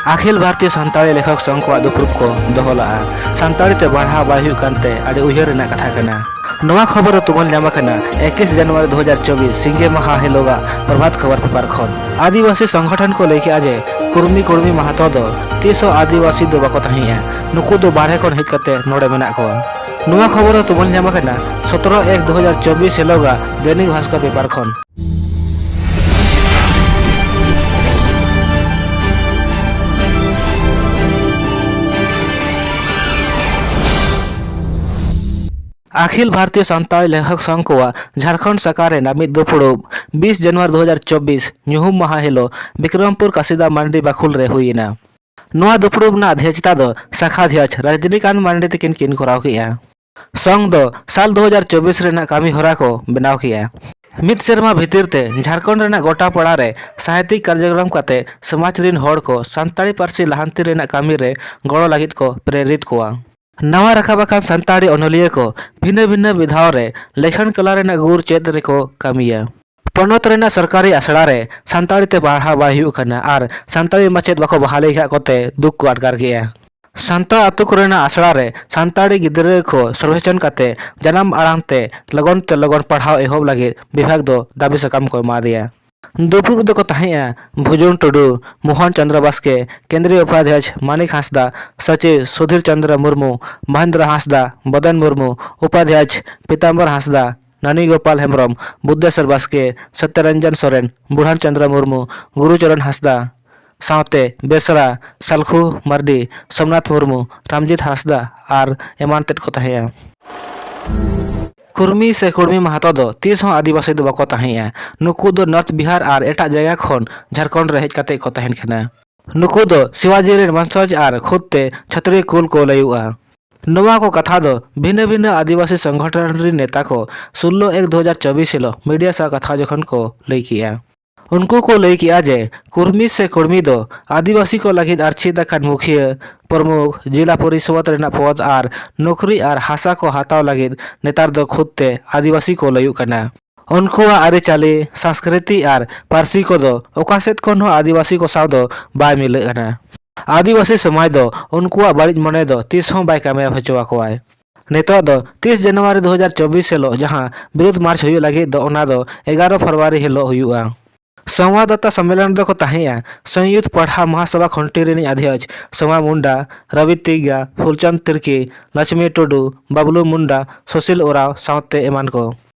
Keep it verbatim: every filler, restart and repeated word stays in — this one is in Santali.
ᱟᱠᱷᱤᱞ ᱵᱷᱟᱨᱛᱤᱭᱚ ᱥᱟᱱᱛᱟᱲᱤ ᱞᱮᱠᱷᱚᱠ ᱥᱚᱝᱜᱷ ᱠᱚᱣᱟᱜ ᱫᱩᱯᱲᱩᱵ ᱠᱚ ᱫᱚᱦᱚ ᱞᱟᱜᱼᱟ᱾ ᱥᱟᱱᱛᱟᱲᱤ ᱛᱮ ᱯᱟᱲᱦᱟᱣ ᱵᱟᱭ ᱦᱩᱭᱩᱜ ᱠᱟᱱᱛᱮ ᱟᱹᱰᱤ ᱩᱭᱦᱟᱹᱨ ᱨᱮᱱᱟᱜ ᱠᱟᱛᱷᱟ ᱠᱟᱱᱟ᱾ ᱱᱚᱣᱟ ᱠᱷᱚᱵᱚᱨ ᱨᱮ ᱛᱩᱢᱟᱹᱞ ᱧᱟᱢ ᱟᱠᱟᱱᱟ ᱮᱠᱤᱥ ᱡᱟᱱᱩᱣᱟᱨᱤ ᱫᱩ ᱦᱟᱡᱟᱨ ᱪᱚᱵᱵᱤᱥ ᱥᱤᱸᱜᱮ ᱢᱟᱦᱟ ᱦᱤᱞᱳᱜᱟᱜ ᱯᱨᱚᱵᱷᱟᱛ ᱠᱷᱚᱵᱚᱨ ᱯᱮᱯᱟᱨ ᱠᱷᱚᱱ᱾ ᱟᱹᱫᱤᱵᱟᱹᱥᱤ ᱥᱚᱝᱜᱚᱴᱷᱚᱱ ᱠᱚ ᱞᱟᱹᱭ ᱠᱮᱫᱼᱟ ᱡᱮ ᱠᱩᱨᱢᱤ ᱠᱩᱲᱢᱤ ᱢᱟᱦᱟᱛᱚ ᱫᱚ ᱛᱤᱥ ᱦᱚᱸ ᱟᱹᱫᱤᱵᱟᱹᱥᱤ ᱫᱚ ᱵᱟᱠᱚ ᱛᱟᱦᱮᱸᱭᱟ, ᱱᱩᱠᱩ ᱫᱚ ᱵᱟᱨᱦᱮ ᱠᱷᱚᱱ ᱦᱮᱡ ᱠᱟᱛᱮ ᱱᱚᱰᱮ ᱢᱮᱱᱟᱜ ᱠᱚᱣᱟ᱾ ᱱᱚᱣᱟ ᱠᱷᱚᱵᱚᱨ ᱫᱚ ᱛᱩᱢᱟᱹᱞ ᱧᱟᱢ ᱟᱠᱟᱱᱟ ᱥᱚᱛᱨᱚ ᱮᱠ ᱫᱩ ᱦᱟᱡᱟᱨ ᱪᱚᱵᱵᱤᱥ ᱦᱤᱞᱳᱜᱟᱜ ᱫᱚᱭᱱᱤᱠ ᱵᱷᱟᱥᱠᱚᱨ ᱯᱮᱯᱟᱨ ᱠᱷᱚᱱ᱾ ᱟᱠᱷᱤᱞ ᱵᱷᱟᱨᱛᱤᱭᱚ ᱥᱟᱱᱛᱟᱲᱤ ᱞᱮᱠᱷᱚᱠ ᱥᱚᱝᱜᱷ ᱠᱚᱣᱟᱜ ᱡᱷᱟᱲᱠᱷᱚᱸᱰ ᱥᱟᱠᱷᱟ ᱨᱮᱱᱟᱜ ᱢᱤᱫ ᱫᱩᱯᱲᱩᱵ ᱵᱤᱥ ᱡᱟᱱᱩᱣᱟᱨᱤ ᱫᱩ ᱦᱟᱡᱟᱨ ᱪᱚᱵᱵᱤᱥ ᱧᱩᱦᱩᱢ ᱢᱟᱦᱟ ᱦᱤᱞᱳᱜ ᱵᱤᱠᱨᱚᱢᱯᱩᱨ ᱠᱟᱥᱤᱫᱟ ᱢᱟᱱᱰᱤ ᱵᱟᱠᱷᱩᱞ ᱨᱮ ᱦᱩᱭ ᱮᱱᱟ᱾ ᱱᱚᱣᱟ ᱫᱩᱯᱲᱩᱵ ᱨᱮᱱᱟᱜ ᱚᱫᱷᱭᱚᱠᱪᱷᱚᱛᱟ ᱫᱚ ᱥᱟᱠᱷᱟ ᱚᱫᱷᱭᱚᱠᱪᱷ ᱨᱟᱡᱽᱱᱤᱠᱟᱱᱛ ᱢᱟᱱᱰᱤ ᱛᱟᱹᱠᱤᱱ ᱠᱤᱱ ᱠᱚᱨᱟᱣ ᱠᱮᱫᱼᱟ᱾ ᱥᱚᱝᱜᱷ ᱫᱚ ᱥᱟᱞ ᱫᱩ ᱦᱟᱡᱟᱨ ᱪᱚᱵᱵᱤᱥ ᱨᱮᱱᱟᱜ ᱠᱟᱹᱢᱤ ᱦᱚᱨᱟ ᱠᱚ ᱵᱮᱱᱟᱣ ᱠᱮᱫᱼᱟ᱾ ᱢᱤᱫ ᱥᱮᱨᱢᱟ ᱵᱷᱤᱛᱤᱨ ᱛᱮ ᱡᱷᱟᱲᱠᱷᱚᱸᱰ ᱨᱮᱱᱟᱜ ᱜᱚᱴᱟ ᱯᱟᱲᱟ ᱨᱮ ᱥᱟᱦᱤᱛᱭᱤᱠ ᱠᱟᱨᱡᱚᱠᱨᱚᱢ ᱠᱟᱛᱮ ᱥᱚᱢᱟᱡᱽ ᱨᱤᱱ ᱦᱚᱲ ᱠᱚ ᱥᱟᱱᱛᱟᱲᱤ ᱯᱟᱹᱨᱥᱤ ᱞᱟᱦᱟᱱᱛᱤ ᱨᱮᱱᱟᱜ ᱠᱟᱹᱢᱤ ᱨᱮ ᱜᱚᱲᱚ ᱞᱟᱹᱜᱤᱫ ᱠᱚ ᱯᱨᱮᱨᱤᱛ ᱠᱚᱣᱟ᱾ ᱱᱟᱣᱟ ᱨᱟᱠᱟᱵ ᱟᱠᱟᱱ ᱥᱟᱱᱛᱟᱲᱤ ᱚᱱᱚᱞᱤᱭᱟᱹ ᱠᱚ ᱵᱷᱤᱱᱟᱹ ᱵᱷᱤᱱᱟᱹ ᱵᱤᱫᱷᱟᱣ ᱨᱮ ᱞᱮᱠᱷᱟᱱ ᱠᱟᱞᱟ ᱨᱮᱱᱟᱜ ᱜᱩᱨ ᱪᱮᱫ ᱨᱮᱠᱚ ᱠᱟᱹᱢᱤᱭᱟ᱾ ᱯᱚᱱᱚᱛ ᱨᱮᱱᱟᱜ ᱥᱚᱨᱠᱟᱨᱤ ᱟᱥᱲᱟ ᱨᱮ ᱥᱟᱱᱛᱟᱲᱤ ᱛᱮ ᱯᱟᱲᱦᱟᱣ ᱵᱟᱭ ᱦᱩᱭᱩᱜ ᱠᱟᱱᱟ ᱟᱨ ᱥᱟᱱᱛᱟᱲᱤ ᱢᱟᱪᱮᱫ ᱵᱟᱠᱚ ᱵᱟᱦᱟᱞᱤ ᱟᱠᱟᱫ ᱠᱚᱛᱮ ᱫᱩᱠ ᱠᱚ ᱟᱴᱠᱟᱨ ᱠᱮᱫᱼᱟ᱾ ᱥᱟᱱᱛᱟᱲ ᱟᱛᱳ ᱠᱚᱨᱮᱱᱟᱜ ᱟᱥᱲᱟ ᱨᱮ ᱥᱟᱱᱛᱟᱲᱤ ᱜᱤᱫᱽᱨᱟᱹ ᱠᱚ ᱥᱚᱨᱵᱷᱮᱪᱚᱱ ᱠᱟᱛᱮ ᱡᱟᱱᱟᱢ ᱟᱲᱟᱝ ᱛᱮ ᱞᱚᱜᱚᱱ ᱛᱮ ᱞᱚᱜᱚᱱ ᱯᱟᱲᱦᱟᱣ ᱮᱦᱚᱵ ᱞᱟᱹᱜᱤᱫ ᱵᱤᱵᱷᱟᱜᱽ ᱫᱚ ᱫᱟᱹᱵᱤ ᱥᱟᱠᱟᱢ ᱠᱚ ᱮᱢᱟ ᱫᱮᱭᱟ᱾ ᱫᱩᱯᱲᱩᱵ ᱨᱮᱫᱚ ᱠᱚ ᱛᱟᱦᱮᱸᱜᱼᱟ ᱵᱷᱩᱡᱚᱱ ᱴᱩᱰᱩ, ᱢᱳᱦᱚᱱ ᱪᱚᱸᱫᱽᱨᱚ ᱵᱟᱥᱠᱮ, ᱠᱮᱱᱫᱨᱤᱭᱚ ᱩᱯᱟᱫᱷᱭᱟᱠᱷ ᱢᱟᱱᱤᱠ ᱦᱟᱸᱥᱫᱟ, ᱥᱚᱪᱤᱵᱽ ᱥᱩᱫᱷᱤᱨ ᱪᱚᱸᱫᱽᱨᱚ ᱢᱩᱨᱢᱩ, ᱢᱚᱦᱮᱱᱫᱨᱚ ᱦᱟᱸᱥᱫᱟ, ᱵᱚᱫᱚᱱ ᱢᱩᱨᱢᱩ, ᱩᱯᱟᱫᱷᱭᱟᱠᱷ ᱯᱤᱛᱟᱢᱵᱚᱨ ᱦᱟᱸᱥᱫᱟ, ᱱᱟᱱᱤ ᱜᱳᱯᱟᱞ ᱦᱮᱢᱵᱨᱚᱢ, ᱵᱩᱫᱽᱫᱷᱮᱥᱚᱨ ᱵᱟᱥᱠᱮ, ᱥᱚᱛᱭᱚᱨᱚᱧᱡᱚᱱ ᱥᱚᱨᱮᱱ, ᱵᱩᱲᱦᱟᱱ ᱪᱚᱸᱫᱽᱨᱚ ᱢᱩᱨᱢᱩ, ᱜᱩᱨᱩ ᱪᱚᱨᱚᱱ ᱦᱟᱸᱥᱫᱟ, ᱥᱟᱶᱛᱮ ᱵᱮᱥᱨᱟ, ᱥᱟᱞᱠᱷᱩ ᱢᱟᱨᱰᱤ, ᱥᱳᱢᱱᱟᱛᱷ ᱢᱩᱨᱢᱩ, ᱨᱟᱢᱡᱤᱛ ᱦᱟᱸᱥᱫᱟ ᱟᱨ ᱮᱢᱟᱱ ᱛᱮᱫ ᱠᱚ ᱛᱟᱦᱮᱸᱭᱟ᱾ ᱠᱩᱨᱢᱤ ᱥᱮ ᱠᱩᱲᱢᱤ ᱢᱟᱦᱟᱛᱚ ᱫᱚ ᱛᱤᱥ ᱦᱚᱸ ᱟᱹᱫᱤᱵᱟᱹᱥᱤ ᱫᱚ ᱵᱟᱠᱚ ᱛᱟᱦᱮᱸᱭᱟ᱾ ᱱᱩᱠᱩ ᱫᱚ ᱱᱚᱨᱛᱷ ᱵᱤᱦᱟᱨ ᱟᱨ ᱮᱴᱟᱜ ᱡᱟᱭᱜᱟ ᱠᱷᱚᱱ ᱡᱷᱟᱲᱠᱷᱚᱸᱰ ᱨᱮ ᱦᱮᱡ ᱠᱟᱛᱮ ᱠᱚ ᱛᱟᱦᱮᱱ ᱠᱟᱱᱟ᱾ ᱱᱩᱠᱩ ᱫᱚ ᱥᱤᱣᱟᱡᱤ ᱨᱮᱱ ᱵᱚᱝᱥᱚᱡᱽ ᱟᱨ ᱠᱷᱩᱫ ᱛᱮ ᱪᱷᱚᱛᱨᱤᱭᱚ ᱠᱩᱞ ᱠᱚ ᱞᱟᱹᱭᱩᱜᱼᱟ᱾ ᱱᱚᱣᱟ ᱠᱚ ᱠᱟᱛᱷᱟ ᱫᱚ ᱵᱷᱤᱱᱟᱹ ᱵᱷᱤᱱᱟᱹ ᱟᱹᱫᱤᱵᱟᱹᱥᱤ ᱥᱚᱝᱜᱚᱴᱷᱚᱱ ᱨᱤᱱ ᱱᱮᱛᱟ ᱠᱚ ᱥᱳᱞᱞᱳ ᱮᱠ ᱫᱩ ᱦᱟᱡᱟᱨ ᱪᱚᱵᱵᱤᱥ ᱦᱤᱞᱳᱜ ᱢᱤᱰᱤᱭᱟ ᱥᱟᱶ ᱠᱟᱛᱷᱟ ᱡᱚᱠᱷᱚᱱ ᱠᱚ ᱞᱟᱹᱭ ᱠᱮᱜᱼᱟ᱾ ᱩᱱᱠᱩ ᱠᱚ ᱞᱟᱹᱭ ᱠᱮᱜᱼᱟ ᱡᱮ ᱠᱩᱨᱢᱤ ᱥᱮ ᱠᱩᱲᱢᱤ ᱫᱚ ᱟᱹᱫᱤᱵᱟᱹᱥᱤ ᱠᱚ ᱞᱟᱹᱜᱤᱫ ᱟᱨᱪᱷᱤᱛ ᱟᱠᱟᱱ ᱢᱩᱠᱷᱤᱭᱟᱹ, ᱯᱨᱚᱢᱩᱠᱷ, ᱡᱤᱞᱟ ᱯᱚᱨᱤᱥᱚᱫ ᱨᱮᱱᱟᱜ ᱯᱚᱫᱽ ᱟᱨ ᱱᱚᱠᱨᱤ ᱟᱨ ᱦᱟᱥᱟ ᱠᱚ ᱦᱟᱛᱟᱣ ᱞᱟᱹᱜᱤᱫ ᱱᱮᱛᱟᱨ ᱫᱚ ᱠᱷᱩᱫ ᱛᱮ ᱟᱹᱫᱤᱵᱟᱹᱥᱤ ᱠᱚ ᱞᱟᱹᱭᱩᱜ ᱠᱟᱱᱟ᱾ ᱩᱱᱠᱩᱣᱟᱜ ᱟᱹᱨᱤᱪᱟᱹᱞᱤ, ᱥᱚᱝᱥᱠᱨᱤᱛᱤ ᱟᱨ ᱯᱟᱹᱨᱥᱤ ᱠᱚᱫᱚ ᱚᱠᱟ ᱥᱮᱫ ᱠᱷᱚᱱ ᱦᱚᱸ ᱟᱹᱫᱤᱵᱟᱹᱥᱤ ᱠᱚ ᱥᱟᱶ ᱫᱚ ᱵᱟᱭ ᱢᱤᱞᱟᱹᱜ ᱠᱟᱱᱟ᱾ ᱟᱹᱫᱤᱵᱟᱹᱥᱤ ᱥᱚᱢᱟᱡᱽ ᱫᱚ ᱩᱱᱠᱩᱣᱟᱜ ᱵᱟᱹᱲᱤᱡ ᱢᱚᱱᱮ ᱫᱚ ᱛᱤᱥ ᱦᱚᱸ ᱵᱟᱭ ᱠᱟᱢᱭᱟᱵ ᱦᱚᱪᱚ ᱟᱠᱚᱣᱟᱭ᱾ ᱱᱤᱛᱚᱜ ᱫᱚ ᱛᱤᱥ ᱡᱟᱱᱩᱣᱟᱨᱤ ᱫᱩ ᱦᱟᱡᱟᱨ ᱪᱚᱵᱵᱤᱥ ᱦᱤᱞᱳᱜ ᱡᱟᱦᱟᱸ ᱵᱤᱨᱳᱫᱷ ᱢᱟᱨᱪ ᱦᱩᱭᱩᱜ ᱞᱟᱹᱜᱤᱫ ᱫᱚ, ᱚᱱᱟ ᱫᱚ ᱮᱜᱟᱨᱚ ᱯᱷᱮᱵᱽᱨᱩᱣᱟᱨᱤ ᱦᱤᱞᱳᱜ ᱦᱩᱭᱩᱜᱼᱟ᱾ ᱥᱚᱝᱣᱟᱫᱫᱟᱛᱟ ᱥᱚᱢᱢᱮᱞᱚᱱ ᱨᱮᱫᱚ ᱠᱚ ᱛᱟᱦᱮᱸᱭᱟ ᱥᱚᱝᱭᱩᱠᱛ ᱯᱟᱲᱦᱟ ᱢᱚᱦᱟᱥᱚᱵᱷᱟ ᱠᱷᱚᱱᱴᱤ ᱨᱤᱱᱤᱡ ᱚᱫᱷᱭᱚᱠᱷ ᱥᱳᱢᱟ ᱢᱩᱱᱰᱟ, ᱨᱚᱵᱤ ᱛᱤᱜᱟ, ᱯᱷᱩᱞᱪᱟᱸᱫᱽ ᱛᱤᱨᱠᱤ, ᱞᱚᱪᱷᱢᱤ ᱴᱩᱰᱩ, ᱵᱟᱵᱞᱩ ᱢᱩᱱᱰᱟ, ᱥᱩᱥᱤᱞ ᱳᱨᱟᱣ ᱥᱟᱶᱛᱮ ᱮᱢᱟᱱ ᱠᱚ᱾